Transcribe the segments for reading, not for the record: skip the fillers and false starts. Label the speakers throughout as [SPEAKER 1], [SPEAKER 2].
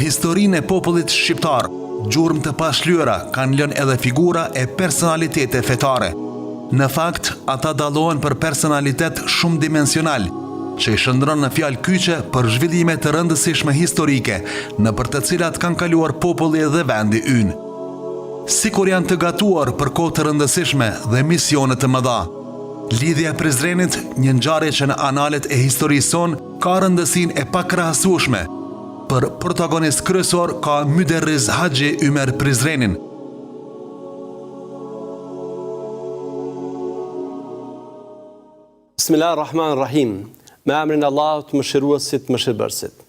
[SPEAKER 1] historinë e popullit shqiptar, gjurmë të pashlyera kanë lënë edhe figura e personalitete fetare. Në fakt, ata dallohen për personalitet shumëdimensional, që i shndërron në fjalë kyçe për zhvillime të rëndësishme historike, nëpër të cilat kanë kaluar populli dhe vendi ynë. Sikur janë të gatuar për kohë të rëndësishme dhe misione të mëdha. Lidhja e Prizrenit, një ngjarje që në analet e historisë sonë ka rëndësinë e pakrahasueshme. Për protagonist kryesor ka Myderriz Haxhi Ymer Prizrenin.
[SPEAKER 2] Bismillah Rahman Rahim, me emrin e Allahut, mëshiruesit, mëshirbërësit.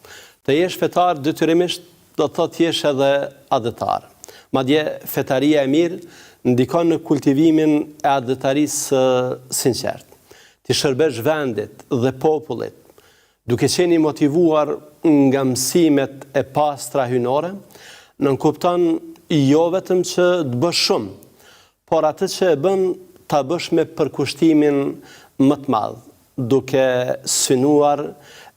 [SPEAKER 2] Të jesh fetar detyrimisht do të thotë të jesh edhe atdhetar. Madje fetaria e mirë ndikon në kultivimin e atdhetarisë së sinqertë. T'i shërbesh vendit dhe popullit, duke qenë i motivuar nga mësimet e pastra hyjnore, nënkupton jo vetëm që të bësh shumë, Por atë që e bën, ta bësh me përkushtimin më të madh, duke synuar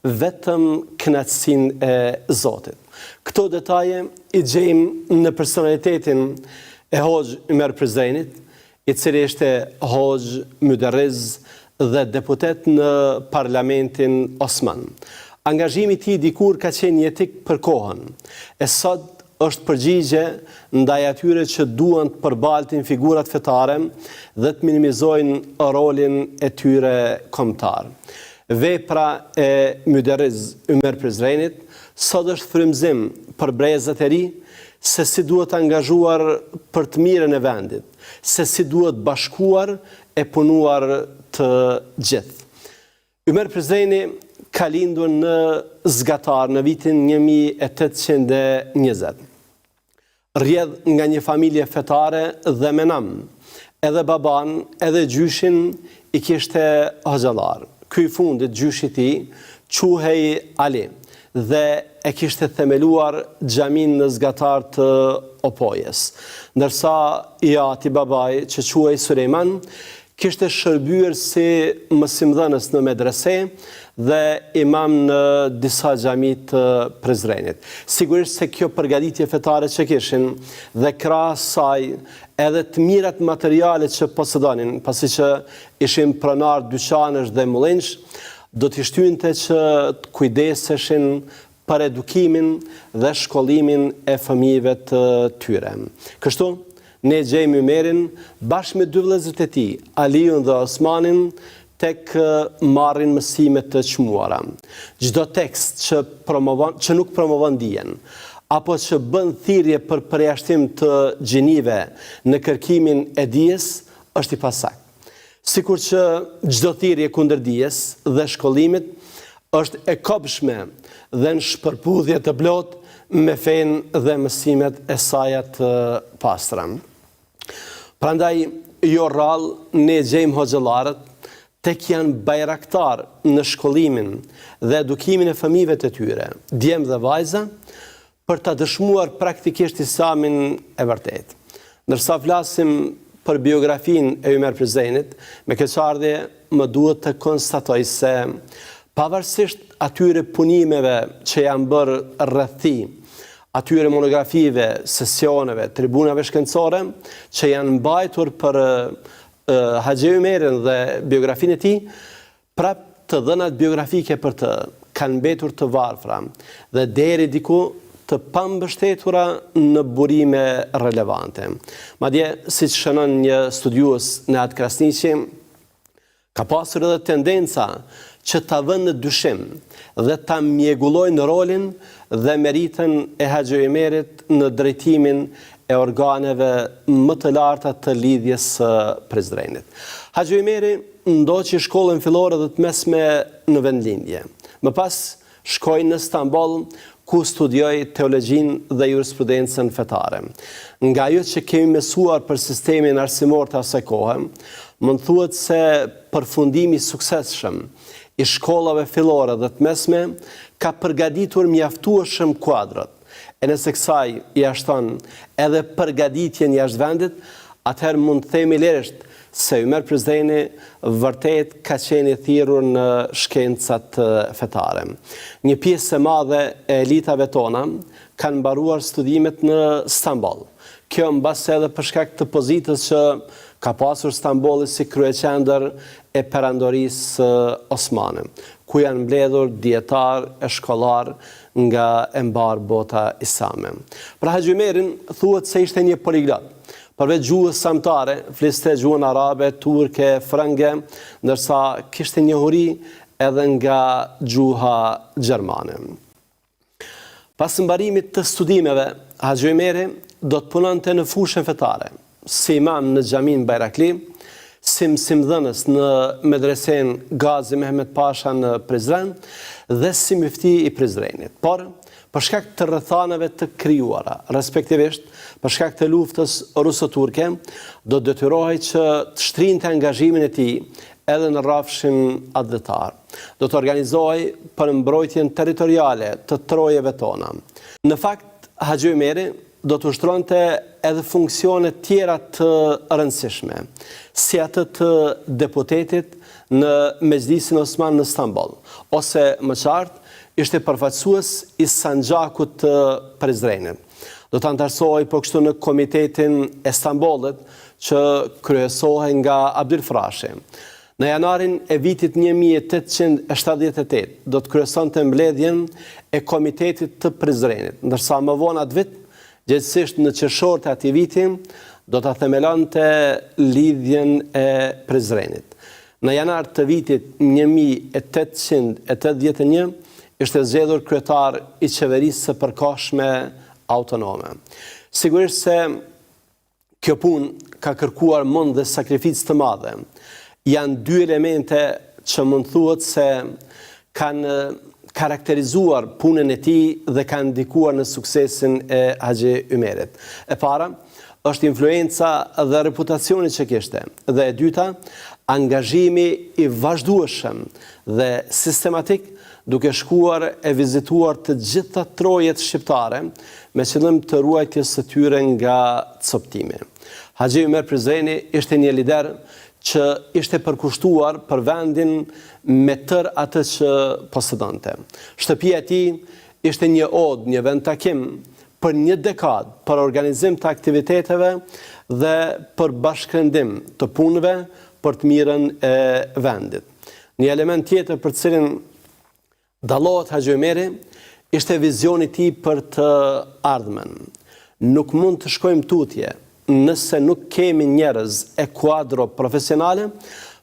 [SPEAKER 2] vetëm kënaqësinë e Zotit. Këto detaje i gjejmë në personalitetin e Hoxhë Ymer Prizrenit, i cili ishte hoxhë, myderriz dhe deputet në Parlamentin Osman. Angazhimi i tij dikur ka qenë jetik për kohën, e sot është përgjigje ndaj atyre që duan të përbaltin figurat fetare dhe të minimizojnë rolin e tyre kombëtar. Vepra e Myderriz Ymer Prizrenit sot është frymëzim për brezat e ri se si duhet angazhuar për të mirën e vendit, se si duhet bashkuar e punuar të gjithë. Ymer Prizreni ka lindur në Zgatar në vitin 1820. Rrjedh nga një familje fetare dhe me nam. Edhe babanë, edhe gjyshin i kishte hoxhallarë. Ky i fundit, gjyshi i tij, quhej Ali dhe e kishte themeluar xhaminë në Zgatar të Opojës. Ndërsa i ati, babai, që quhej Sulejman, Kishte shërbyer si mësimdhënës në medrese dhe imam në disa xhami të Prizrenit. Sigurisht se kjo përgatitje fetare që kishin dhe krahas saj edhe të mirat materiale që posedonin, pasi që ishin pronarë dyqanesh dhe mullinjsh, do t'i shtynte që të kujdeseshin për edukimin dhe shkollimin e fëmijëve të tyre. Kështu, ne gjejmë Ymerin bashkë me dy vëllezërit e tij, Aliun dhe Osmanin, tek marrin mësime të çmuara. Çdo tekst që promovon, që nuk promovon dijen, apo që bën thirrje për përjashtim të gjinive në kërkimin e dijes, është i pasaktë. Sikur që çdo thirrje kundër dijes dhe shkollimit është e kobshme dhe në shpërputhje të plotë me fenë dhe mësimet e saja të pastra. Prandaj, jo rrallë ne gjejmë hoxhallarët tek janë bajraktarë në shkollimin dhe edukimin e fëmijëve të tyre, djem dhe vajza, për ta dëshmuar praktikisht Islamin e vërtetë. Ndërsa flasim për biografinë e Ymer Prizrenit, me keqardhje më duhet të konstatoj se pavarësisht atyre punimeve që janë bërë rreth tij, atyre monografive, sesioneve, tribunave shkencore që janë mbajtur për Haxhi Ymerin dhe biografinë e tij, Prapë të dhënat biografike për të kanë mbetur të varfra dhe deri diku të pambështetura në burime relevante. Madje, siç shënon një studiues Nehat Krasniqi, ka pasur edhe tendenca që ta vënë në dyshim dhe ta mjegullojnë rolin dhe meritën e Haxhi Ymerit në drejtimin e organeve më të larta të Lidhjes së Prizrenit. Haxhi Ymeri Ndoqi shkollën fillore dhe të mesme në vendlindje. Më pas shkoi në Stamboll, ku studioi teologjinë dhe jurisprudencën fetare. Nga ajo që kemi mësuar për sistemin arsimor të asaj kohe, mund të thuhet se përfundimi i suksesshëm i shkollave fillore dhe të mesme ka përgatitur mjaftueshëm kuadrot. E nëse kësaj ia shton edhe përgatitjen jashtë vendit, Atëherë mund të themi lirisht se Ymer Prizreni vërtet ka qenë i thirrur në shkencat fetare. Një pjesë e madhe e elitave tona kanë mbaruar studimet në Stamboll. Kjo mbase edhe për shkak të pozitës që ka pasur Stambolli si kryeqendër e Perandorisë Osmane, ku janë mbledhur dijetarë e shkollarë nga e mbarë bota islame. Për Haxhi Ymerin thuhet se ishte një poliglot. Përveç gjuhës amtare, fliste gjuhën arabe, turke, frënge, ndërsa kishte njohuri edhe nga gjuha gjermane. Pas mbarimit të studimeve, Haxhi Ymeri do të punonte në fushën fetare, si imam në xhaminë Bajrakli, si mësimdhënës në medresenë Gazi Mehmet Pasha në Prizren dhe si myfti i Prizrenit. Por, për shkak të rrethanave të krijuara, respektivisht për shkak të luftës ruso-turke, do të detyrohej që të shtrinte angazhimin e tij edhe në rrafshin atdhetar. Do të organizohej për mbrojtjen territoriale të trojeve tona. Në fakt, Haxhi Ymeri do të ushtronte edhe funksione tjera të rëndësishme, si atë të deputetit në Mexhlisin Osman në Stamboll, ose më qartë, ishte përfaqësues i Sanxhakut të Prizrenit. Do të anëtarësohej po kështu në Komitetin e Stambollit, që kryesohej nga Abdyl Frashëri. Në janarin e vitit 1878 do të kryesonte mbledhjen e Komitetit të Prizrenit, ndërsa më vonë atë vit, gjegjësisht në qershor të atij viti, do ta themelonte Lidhjen e Prizrenit. Në janar të vitit 1881 ishte zgjedhur kryetar i Qeverisë së Përkohshme Autonome. Sigurisht se Kjo punë ka kërkuar mund dhe sakrificë të madhe. Janë dy elemente që mund thuhet se kanë karakterizuar punën e tij dhe kanë ndikuar në suksesin e Haxhi Ymerit. E para, është influenca dhe reputacioni që kishte, dhe e dyta, angazhimi i vazhdueshëm dhe sistematik duke shkuar e vizituar të gjitha trojet shqiptare me qëllim të ruajtjes së tyre nga copëtimi. Haxhi Ymer Prizreni ishte një lider që ishte përkushtuar për vendin me tërë atë që posedonte. Shtëpia e tij ishte një odë, një vendtakim për një dekadë për organizim të aktiviteteve dhe për bashkërendim të punëve për të mirën e vendit. Një element tjetër për të cilin dallohet Haxhi Ymeri ishte vizioni i tij për të ardhmen. Nuk mund të shkojmë tutje nëse nuk kemi njerëz e kuadro profesionale,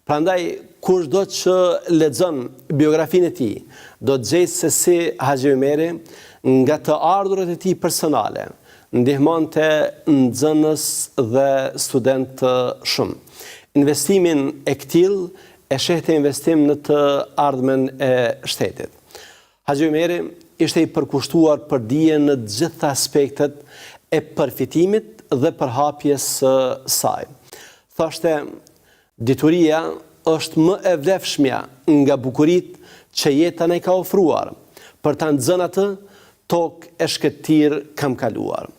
[SPEAKER 2] prandaj kushdo që lexon biografinë e tij, do të gjejë se si Haxhi Ymeri nga të ardhurat e tij personale ndihmonte nxënës dhe studentë të shumë. Investimin e këtillë e shihte investim në të ardhmen e shtetit. Haxhi Ymeri ishte i përkushtuar për dijen në të gjitha aspektet e përfitimit dhe përhapjes së saj. Thoshte, dituria është më e vlefshmja nga bukuritë që jeta na i ka ofruar. Për ta nxënë atë, tokë e shkretëtirë kam kaluar.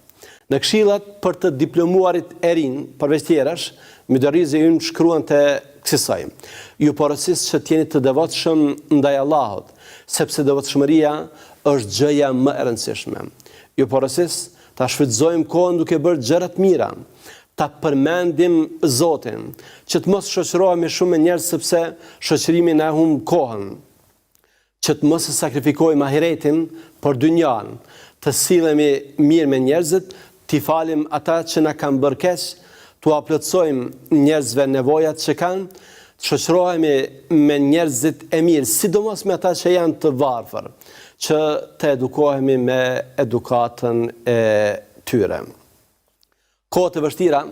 [SPEAKER 2] Në këshillat për të diplomuarit e rinj, përveç tjerash, myderrizi ynë shkruante kësisoj, Ju porosis që të jeni të devotshëm ndaj Allahut, sepse devotshmëria është gjëja më e rëndësishme. Ju porosis ta shfrytëzojmë kohën duke bërë gjëra të mira, ta përmendim Zotin, që të mos shoqërohemi shumë me njerëz sepse shoqërimi na e humb kohën. që të mos e sakrifikojmë ahiretin për dynjanë, të sillemi mirë me njerëzit, t'i falim ata që na kanë bërë keq, t'ua plotësojmë njerëzve nevojat që kanë, të shoqërohemi me njerëzit e mirë, sidomos me ata që janë të varfër, që të edukohemi me edukatën e tyre. Kohët e vështira,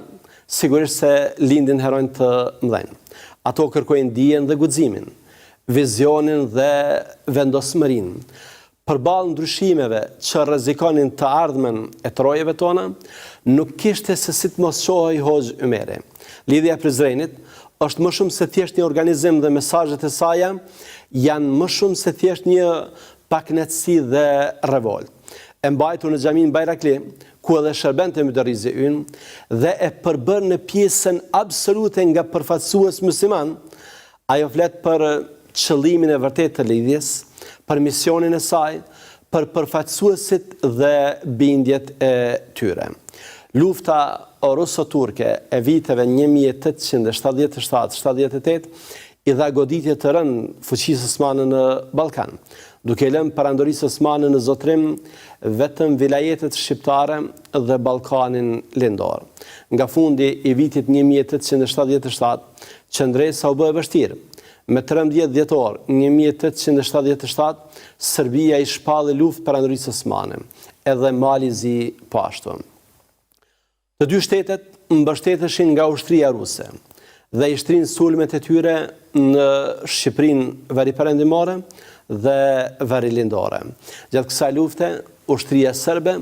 [SPEAKER 2] sigurisht se lindin heronj të mëdhenj. Ato kërkojnë dijen dhe guximin, vizionin dhe vendosmërinë. Përballë ndryshimeve që rrezikonin të ardhmen e trojeve tona, nuk kishte se si të mos çohej Hoxhë Ymeri. Lidhja e Prizrenit është më shumë se thjesht një organizim dhe mesazhet e saja janë më shumë se thjesht një pakënaqësi dhe revoltë. E mbajtur në xhaminë Bajrakli, ku edhe shërbente myderrizi ynë, dhe e përbërë në pjesën absolute nga përfaqësues myslimanë, ajo flet për qëllimin e vërtetë të Lidhjes, për misionin e saj, për përfaqësuesit dhe bindjet e tyre. Lufta ruso-turke e viteve 1877, 78 i dha goditje të rëndë fuqisë osmane në Ballkan, duke i lënë Perandorisë Osmane në zotërim vetëm vilajetet shqiptare dhe Ballkanin Lindor. Nga fundi i vitit 1877, qëndresa u bë e vështirë. Me 13 dhjetor 1877, Serbia i shpalli luftë Perandorisë Osmane, edhe Mali i Zi po ashtu. Të dy shtetet mbështeteshin nga ushtria ruse dhe i shtrinë sulmet e tyre në Shqipërinë veriperëndimore dhe verilindore. Gjatë kësaj lufte, ushtria serbe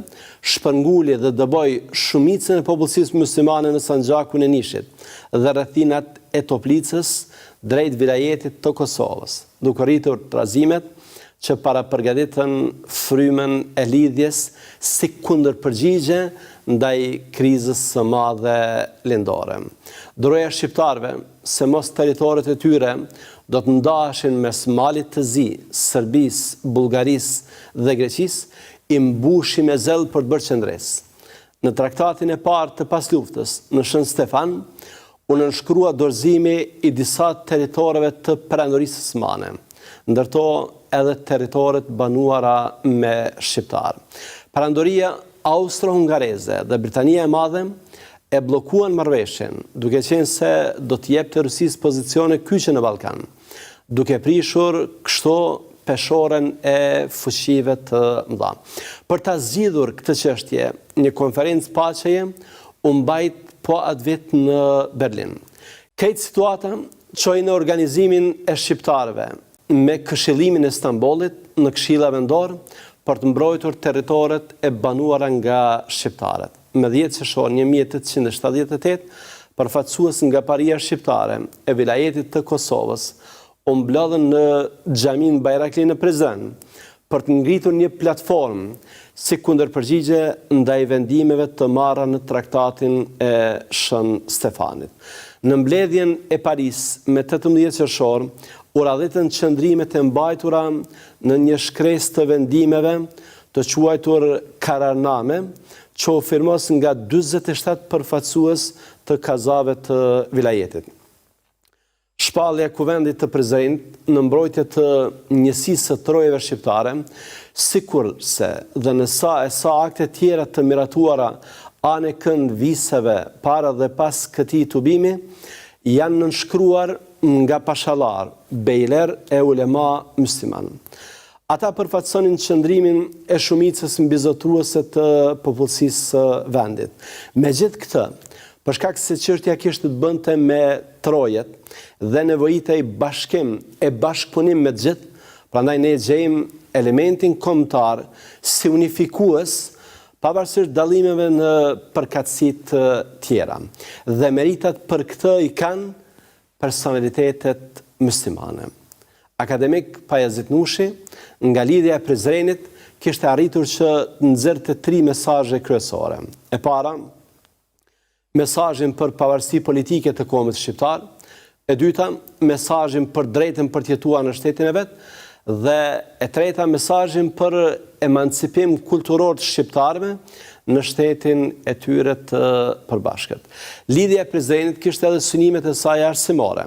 [SPEAKER 2] shpërnguli dhe dëboi shumicën e popullsisë myslimane në Sanxhakun e Nishit dhe rrethinat e Toplicës drejt vilajetit të Kosovës, duke rritur trazimet që parapërgatitën frymën e lidhjes si kundërpërgjigje ndaj krizës së madhe lindore. Droja e shqiptarëve se mos territoret e tyre do të ndaheshin mes Malit të Zi, Serbisë, Bullgarisë dhe Greqisë, i mbushi me zell për të bërë qëndresë. Në traktatin e parë të pasluftës, në Shën Stefan, u nënshkrua dorëzimi i disa territoreve të Perandorisë Osmane, ndër to edhe territoret e banuara me shqiptarë. Perandoria Austro-Hungareze dhe Britania e Madhe e bllokuan marrëveshjen, duke qenë se do t'i jepte Rusisë pozicione kyçe në Ballkan, duke prishur kështu peshoren e fuqive të mëdha. Për ta zgjidhur këtë çështje, një konferencë paqeje u mbajt po atë vit në Berlin. Krejt situata çoi në organizimin e shqiptarëve me këshillimin e Stambollit në këshilla vendorë për të mbrojtur territoret e banuara nga shqiptarët. Më 10 qershor 1878, përfaqësues nga paria shqiptare e vilajetit të Kosovës u mblodhën në xhaminë Bajrakli në Prizren për të ngritur një platformë si kundërpërgjigje ndaj vendimeve të marra në Traktatin e Shën Stefanit. Në mbledhjen e parisë me 18 qershor u radhitën qëndrimet e mbajtura në një shkresë të vendimeve të quajtur Kararname, që u firmos nga 47 përfaqësues të kazave të vilajetit. Shpallja e Kuvendit të Prizrenit në mbrojtje të njësisë së trojeve shqiptare, sikurse dhe në sa e sa akte tjera të miratuara anekënd viseve para dhe pas këtij tubimi, janë nënshkruar nga pashallarë, bejlerë e ulema myslimanë. Ata përfaqësonin qëndrimin e shumicës mbizotëruese të popullsisë së vendit. Megjithëkëtë, për shkak se çështja kishte të bënte me trojet dhe nevojitej bashkim e bashkëpunim me të gjithë, prandaj ne gjejmë elementin kombëtar si unifikues pavarësisht dallimeve në përkatësi të tjera. Dhe meritat për këtë i kanë personalitetet myslimane. Akademik Pajazit Nushi, nga Lidhja e Prizrenit, kishte arritur që të nxirrte tri mesazhe kryesore. E para, mesazhin për pavarësi politike të kombit shqiptar, e dyta, mesazhin për drejtën për të jetuar në shtetin e vet dhe e treta, mesazhin për emancipim kulturor të shqiptarëve në shtetin e tyre të përbashkët. Lidhja e Prizrenit kishte edhe synimet e saj arsimore.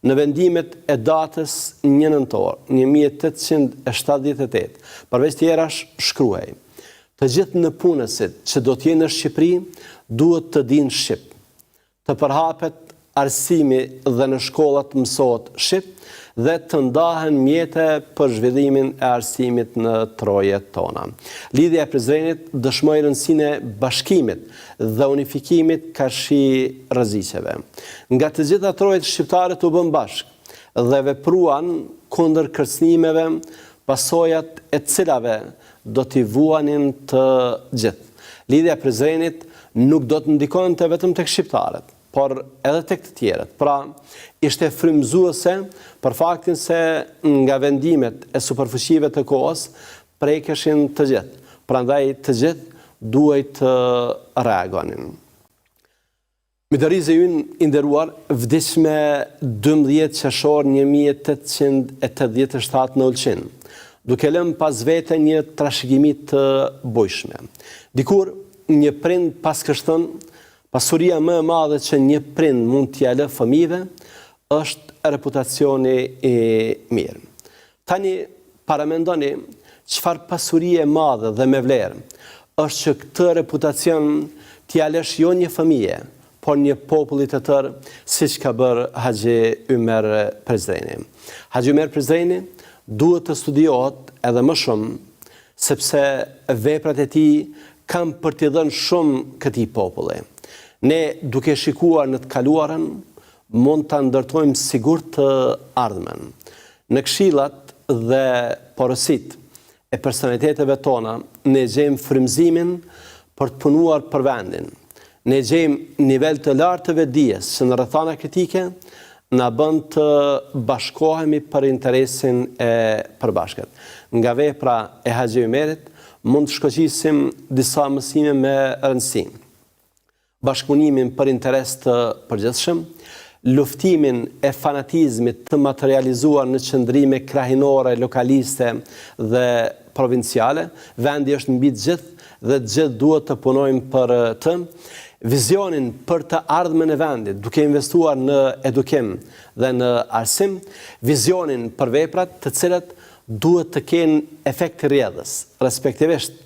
[SPEAKER 2] Në vendimet e datës 1 nëntor 1878, përveç tjerash shkruhej: Të gjithë nëpunësit që do të jenë në Shqipëri duhet të dinë shqip. Të përhapet arsimi dhe në shkolla të mësohet shqip dhe të ndahen mjete për zhvillimin e arsimit në trojet tona. Lidhja e Prizrenit dëshmoi rëndësinë e bashkimit dhe unifikimit karshi rreziqeve. Nga të gjitha trojet shqiptarët u bënë bashkë dhe vepruan kundër kërcënimeve, pasojat e të cilave do t'i vuanin të gjithë. Lidhja e Prizrenit nuk do të ndikonte vetëm tek shqiptarët, por edhe tek të tjerët. Pra, ishte frymëzuese për faktin se nga vendimet e superfuqive të kohës prekeshin të gjithë. Prandaj të gjithë duhej të reagonin. Myderizi ynë i nderuar vdiq me 12 qershor 1887 në Ulqin, duke lënë pas vete një trashëgimi të bujshme. Dikur, një prind paskësh thënë, pasuria më e madhe që një prind mund t'ia lë fëmijëve është reputacioni i mirë. Tani paramendoni çfarë pasurie e madhe dhe me vlerë është që këtë reputacion t'ia lësh jo një fëmije, por një populli të tërë, siç ka bërë Haxhi Ymer Prizreni. Haxhi Ymer Prizreni duhet të studiohet edhe më shumë, sepse veprat e tij kanë për t'i dhënë shumë këtij populli. Ne duke shikuar në të kaluarën, mund ta ndërtojmë sigurt të ardhmen. Në këshillat dhe porositë e personaliteteve tona, ne gjejmë frymëzimin për të punuar për vendin. Ne gjejmë nivel të lartë të vetëdijes që në rrethana kritike na bën të bashkohemi për interesin e përbashkët. Nga vepra e Haxhi Ymerit mund të shkoqisim disa mësime me rëndësi. bashkëpunimin për interes të përgjithshëm, luftimin e fanatizmit të materializuar në qëndrime krahinore, lokaliste dhe provinciale, vendi është mbi të gjithë dhe të gjithë duhet të punojmë për të, vizionin për të ardhmen e vendit, duke investuar në edukim dhe në arsim, vizionin për veprat të cilat duhet të kenë efekt rrjedhës, respektivisht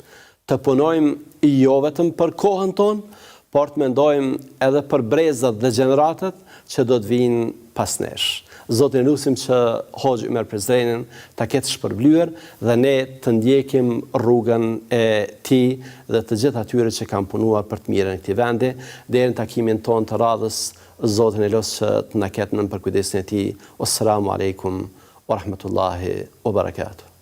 [SPEAKER 2] Të punojmë jo vetëm për kohën tonë, por të mendojmë edhe për brezat dhe gjeneratat që do të vijnë pas nesh. Zotin e lusim që Hoxhë Ymer Prizrenin ta ketë shpërblyer dhe ne të ndjekim rrugën e tij dhe të gjithë atyre që kanë punuar për të mirën e këtij vendi. Deri në takimin tonë të radhës, Zotin e lus që të na ketë nën përkujdesin e tij. Wassalamu alejkum wa rahmetullahi wa barakatuh.